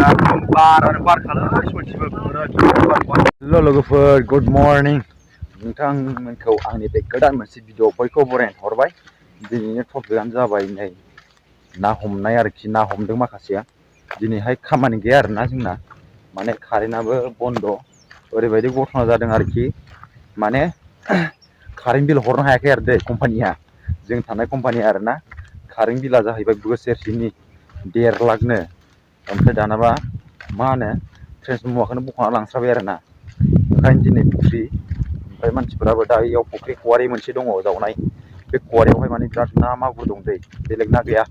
Hello लोगोफोर good morning नोंथांमोनखौ आंनि बे गोदान मोनसे भिडिअ बयखौ बरायनो हरबाय दिनैनि टपिकआनो जाबाय नै ना हमनाय आरोखि ना हमदों माखासेया दिनैहाय खामानि गैया आरोना जोंना माने कारेन्टआबो बन्द ओरैबायदि घटना जादों आरोखि माने कारेन्ट बिल हरनो हायाखै आरो दै कम्पानिया जों थानाय कम्पानिया आरोना कारेन्ट बिला जाहैबाय बोसोरसेनि 1.5 लाखनो ओमफ्राय दानाबा मा होनो ट्रेन्सफर मुवाखौनो बख'ना लांस्राबाय आरोना ओंखायनो दिनै फ्रि ओमफ्राय मानसिफोराबो दा इयाव फुख्रि खवारि मोनसे दङ जावनाय बे खवारियावहाय माने बिराद ना मागुर दं दै बेलेग ना गैया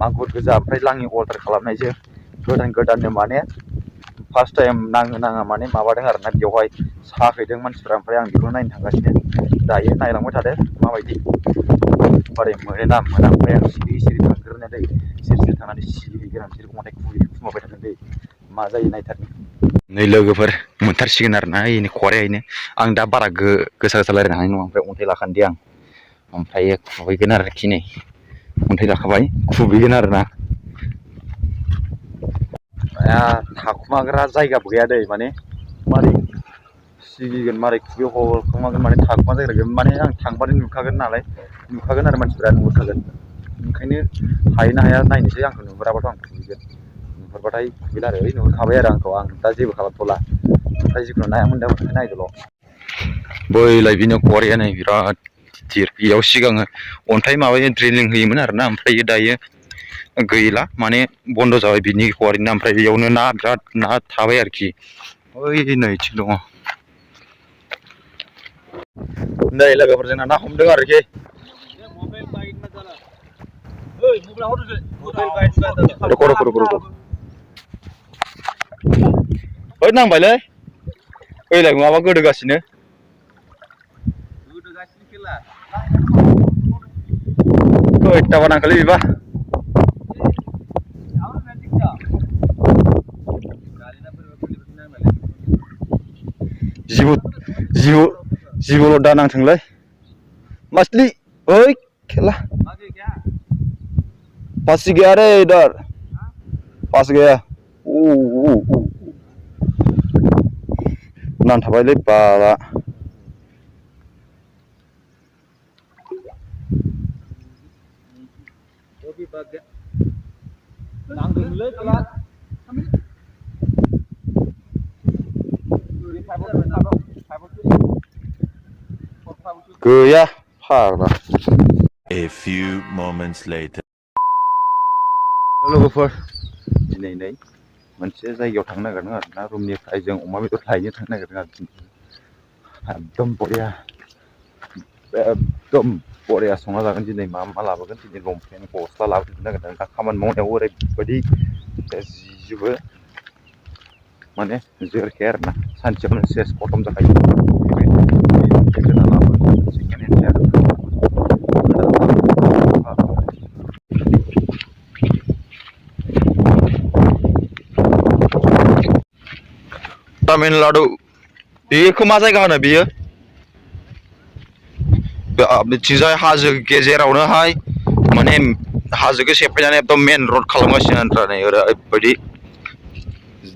मागुर गोजा ओमफ्राय लाङि अर्डार खालामनायजों गोदाननो माने फार्स्ट टाइम नाङा माने माबादों आरोना बेवहाय साहैदों मानसिफ्रा ओमफ्राय आं बेखौ नायनो थांगासिनो दायो नायलांबाय थादो माबायदि बारे मोनो ना मोना ओमफ्राय आं सिरि थांग्रोनाय दै सिरि थांनानै सिरिगोन आं बिसोर गंथाय खुमाबाय थागोन दै मा जायो नायथारनि नै लोगोफोर मोनथारसिगोन आरोना इनि खवारियैनो आं दा बारा गोसा रायलायनो हानाय नङा ओमफ्राय अन्थाइ लाखानोदे आं ओमफ्राय खुबैगोन आरोखि नै अन्थाइ लाखाबाय खुबैगोन आरोना थाखुमाग्रा जायगाबो गैया दै माने मारै सिगिगोन मारै खुबैहरखोमागोन माने थाखुमा जायगा गैया माने आं थांबानो नुखागोन नालाय नुखागोन आरो मानसिफ्रा नुहुरखागोन ओंखायनो हायो ना हाया नायनोसै आंखौ नुहुराबाथ' आं खुबैगोन नुहुरबाथाय खुबैला आरो ओइ नुहुरखाबाय आरो आंखौ आं दा जेबो खालामथ'ला ओमफ्राय जिखुनु नाया मोनदों नायदोल' बैलाय बिनो खवारिया नै बिराद गिदिर बेयाव सिगाङो अन्थाइ माबायो ड्रिलिं होयोमोन आरोना ओमफ्राय दायो गैला माने बन्द' जाबाय बिनि खवारिना ओमफ्राय बेयावनो ना बिराद ना थाबाय आरोखि ओइ नैथिं दङ नै लोगोफोर जोंना ना हमदों आरोखि ओइ नांबायलै ओइलाय माबा गोदोगासिनो खेला ओइटाबा नांखालै बेबा जिबौल' दा नांथोंलै मासलि ओइ खेला फासि गया रे इधर फास गया नांथाबायलै बाला गैया फाग्ला A few moments later लोगोफोर दिनै नै मोनसे जायगायाव थांनो नागिरदों आरोना रुमनिफ्राय जों अमा बेदर लायनो थांनो नागिरदों आरो एकदम बरिया संना जागोन दिनै मा लाबोगोन दिनै लंपेन्ट गस्ला लाबोजोबनो नागिरदों दा खामानि मावनायाव ओरैबायदि जिजोबो माने जोरखाया आरोना सानसेयावनो सेस खतम जाखायो तामिलनाडु बेखौ मा जायगा होनो बेयो बिथिंजाय हाजो गेजेरावनोहाय माने हाजोखौ सेफायनानै एकदम मेन रड खालामगासिनो नै ओरैबायदि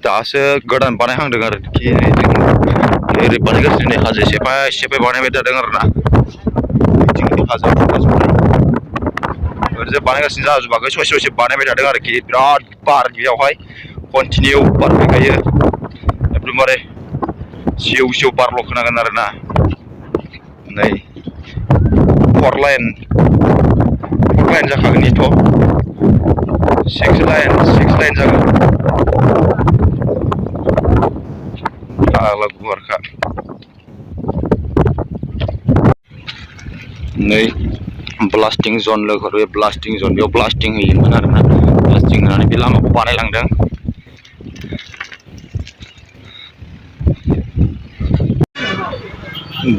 दासो गोदान बानायहांदों आरोखि ओरै बानायगासिनो नै हाजो सेफाय बानायबाय थादों आरोना हाजो ओरैजाय बानायगासिनो जाजोबाखै ससे बानायबाय थादों आरोखि बिराद बार बेयावहाय कन्टिनिउ बार फैखायो एकदमबारे सिउ बारल' खोनागोन आरोना नै फर लाइन जाखागोन इथ' सिक्स लाइन जागोन फाग्ला गुवारखा नै ब्लास्टिं जन लोगोफोर बे ब्लास्टिं जन बेयाव ब्लास्टिं होयोमोन आरोना ब्लास्टिं होनानै बे लामाखौ बानायलांदों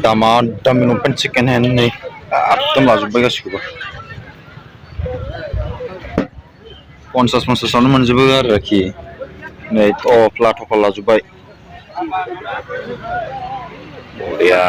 दामा दामि लंपेन्ट सेकेन्ड हेन्ड नै एकदम लाजोब्बाय गासिखौबो 50-50आवनो मोनजोबो आरोखि नै थफ्ला लाजोब्बाय बरिया